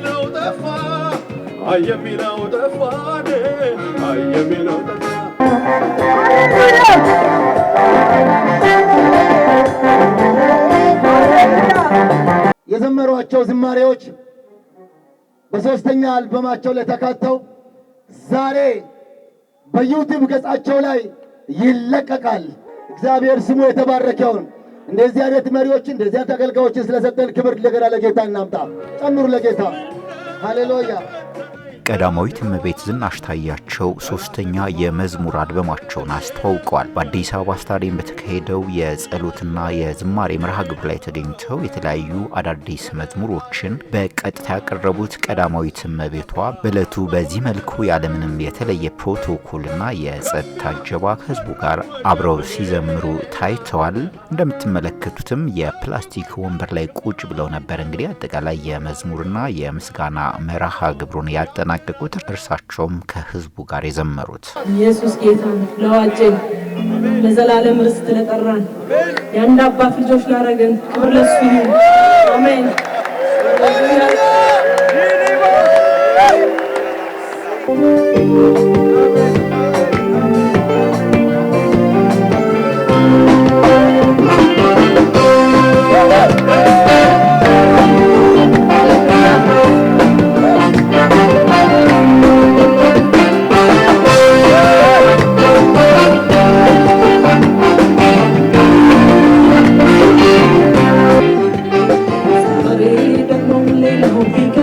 የሚለው ጠፋ፣ አይ የሚለው ጠፋ፣ አይ የሚለው ጠፋ። የዘመሯቸው ዝማሬዎች በሶስተኛ አልበማቸው ላይ ተካተው ዛሬ በዩቲዩብ ገጻቸው ላይ ይለቀቃል። እግዚአብሔር ስሙ የተባረከውን እንደዚህ አይነት መሪዎችን፣ እንደዚህ አይነት አገልጋዮችን ስለሰጠን ክብር እንደገና ለጌታ እናምጣ። ጨምሩ ለጌታ፣ ሃሌሉያ። ቀዳማዊት እመቤት ዝናሽ ታያቸው ሶስተኛ የመዝሙር አልበማቸውን አስተዋውቀዋል። በአዲስ አበባ ስታዲየም በተካሄደው የጸሎትና የዝማሬ መርሃ ግብር ላይ ተገኝተው የተለያዩ አዳዲስ መዝሙሮችን በቀጥታ ያቀረቡት ቀዳማዊት እመቤቷ በዕለቱ በዚህ መልኩ ያለምንም የተለየ ፕሮቶኮልና የጸጥታ አጀባ ከህዝቡ ጋር አብረው ሲዘምሩ ታይተዋል። እንደምትመለከቱትም የፕላስቲክ ወንበር ላይ ቁጭ ብለው ነበር። እንግዲህ አጠቃላይ የመዝሙርና የምስጋና መርሃ ግብሩን ያጠናቀቁት፣ እርሳቸውም ከህዝቡ ጋር የዘመሩት። ኢየሱስ ጌታ ነው። ለዋጀን፣ ለዘላለም ርስት ለጠራን፣ የአንድ አባት ልጆች ላረገን ክብር ለሱ ይሁን። አሜን። ዛሬ ደግሞ ሌላው ቢቀር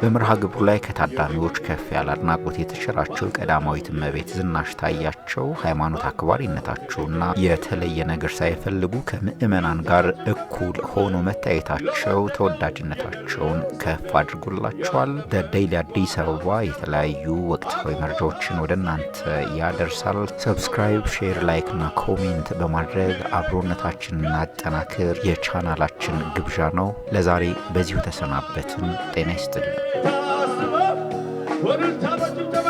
በመርሃ ግብሩ ላይ ከታዳሚዎች ከፍ ያለ አድናቆት የተቸራቸው ቀዳማዊት እመቤት ዝናሽ ታያቸው ሃይማኖት አክባሪነታቸውና የተለየ ነገር ሳይፈልጉ ከምዕመናን ጋር እኩል ሆኖ መታየታቸው ተወዳጅነታቸውን ከፍ አድርጎላቸዋል። Daily አዲስ አበባ የተለያዩ ወቅታዊ መረጃዎችን ወደ እናንተ ያደርሳል። Subscribe፣ share፣ like እና comment በማድረግ አብሮነታችንን እናጠናክር የቻናላችን ግብዣ ነው። ለዛሬ በዚሁ ተሰናበትን። ጤና ይስጥልን። ታስበው በእልልታ በጭብጨባ።